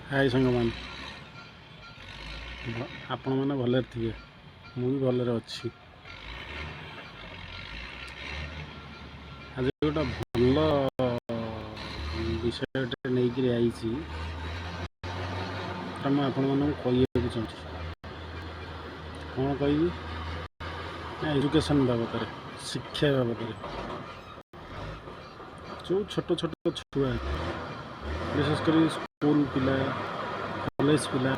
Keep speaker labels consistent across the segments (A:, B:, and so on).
A: ହାଏ ସାଙ୍ଗମାନେ, ଆପଣମାନେ ଭଲରେ ଥିବେ, ମୁଁ ବି ଭଲରେ ଅଛି। ଆଜି ଗୋଟେ ଭଲ ବିଷୟଟେ ନେଇକିରି ଆଇଛି, ସେଟା ମୁଁ ଆପଣମାନଙ୍କୁ କହିବାକୁ ଚାହୁଁଛି। କ'ଣ କହିବି ନା, ଏଜୁକେସନ୍ ବାବଦରେ, ଶିକ୍ଷା ବାବଦରେ। ଯେଉଁ ଛୋଟ ଛୋଟ ଛୁଆ, ବିଶେଷ କରି ସ୍କୁଲ ପିଲା, କଲେଜ ପିଲା,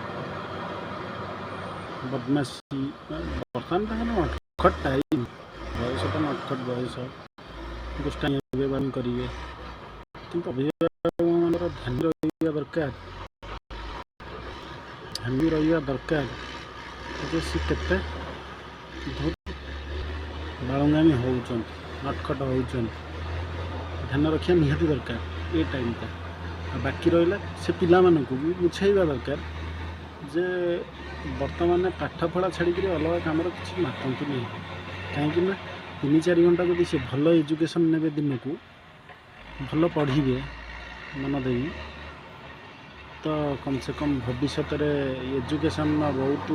A: ବଦମାସି, ବର୍ତ୍ତମାନ ତାଙ୍କର ନଟଖଟ ଟାଇମ୍, ବୟସଟା ନଟଖଟ ବୟସ, ଦୁଷ୍ଟାମି ହେବେ, ବାମ କରିବେ। କିନ୍ତୁ ଅଭିଭାବକମାନଙ୍କର ଧ୍ୟାନ ରହିବା ଦରକାର, ଧ୍ୟାନ ବି ରହିବା ଦରକାର ଯେ ସେ କେତେ ଦୂର ବାଳୁଙ୍ଗାମି ହେଉଛନ୍ତି, ନଟଖଟ ହେଉଛନ୍ତି। ଧ୍ୟାନ ରଖିବା ନିହାତି ଦରକାର ଏ ଟାଇମ୍ଟା। ଆଉ ବାକି ରହିଲା, ସେ ପିଲାମାନଙ୍କୁ ବି ବୁଝେଇବା ଦରକାର ଯେ ବର୍ତ୍ତମାନ ପାଠପଢ଼ା ଛାଡ଼ିକିରି ଅଲଗା କାମରେ କିଛି ମାତନ୍ତୁ ନାହିଁ। କାହିଁକି ନା 3-4 ଘଣ୍ଟା ଯଦି ସେ ଭଲ ଏଜୁକେସନ୍ ନେବେ, ଦିନକୁ ଭଲ ପଢ଼ିବେ ମନ ଦେଇ, ତ କମ୍ ସେ କମ୍ ଭବିଷ୍ୟତରେ ଏଜୁକେସନ୍ର ବହୁତ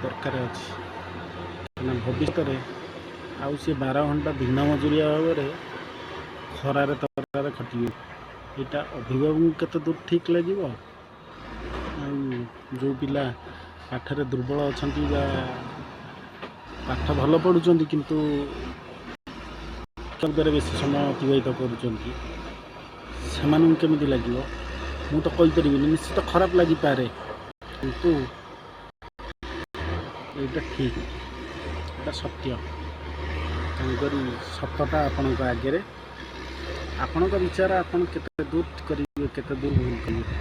A: ଦରକାର ଅଛି। କାହିଁକିନା ଭବିଷ୍ୟତରେ ଆଉ ସେ 12 ଘଣ୍ଟା ଦିନ ମଜୁରିଆ ଭାବରେ ଖରାରେ ତରାରେ ଖଟିବେ, ଏଇଟା ଅଭିଭାବକଙ୍କୁ କେତେ ଦୂର ଠିକ୍ ଲାଗିବ? ଆଉ ଯେଉଁ ପିଲା ପାଠରେ ଦୁର୍ବଳ ଅଛନ୍ତି ବା ପାଠ ଭଲ ପଢ଼ୁଛନ୍ତି କିନ୍ତୁ ଖେଳକୁଦରେ ବେଶୀ ସମୟ ଅତିବାହିତ କରୁଛନ୍ତି, ସେମାନଙ୍କୁ କେମିତି ଲାଗିବ ମୁଁ ତ କହିପାରିବିନି। ନିଶ୍ଚିତ ଖରାପ ଲାଗିପାରେ। କିନ୍ତୁ ଏଇଟା ଠିକ୍, ଏଇଟା ସତ୍ୟ। ତେଣୁକରି ସତଟା ଆପଣଙ୍କ ଆଗରେ, ଆପଣଙ୍କ ବିଚାର, ଆପଣ କେତେ ଦୂର କରିବେ, କେତେ ଦୂର ଭୁଲ କରିବେ।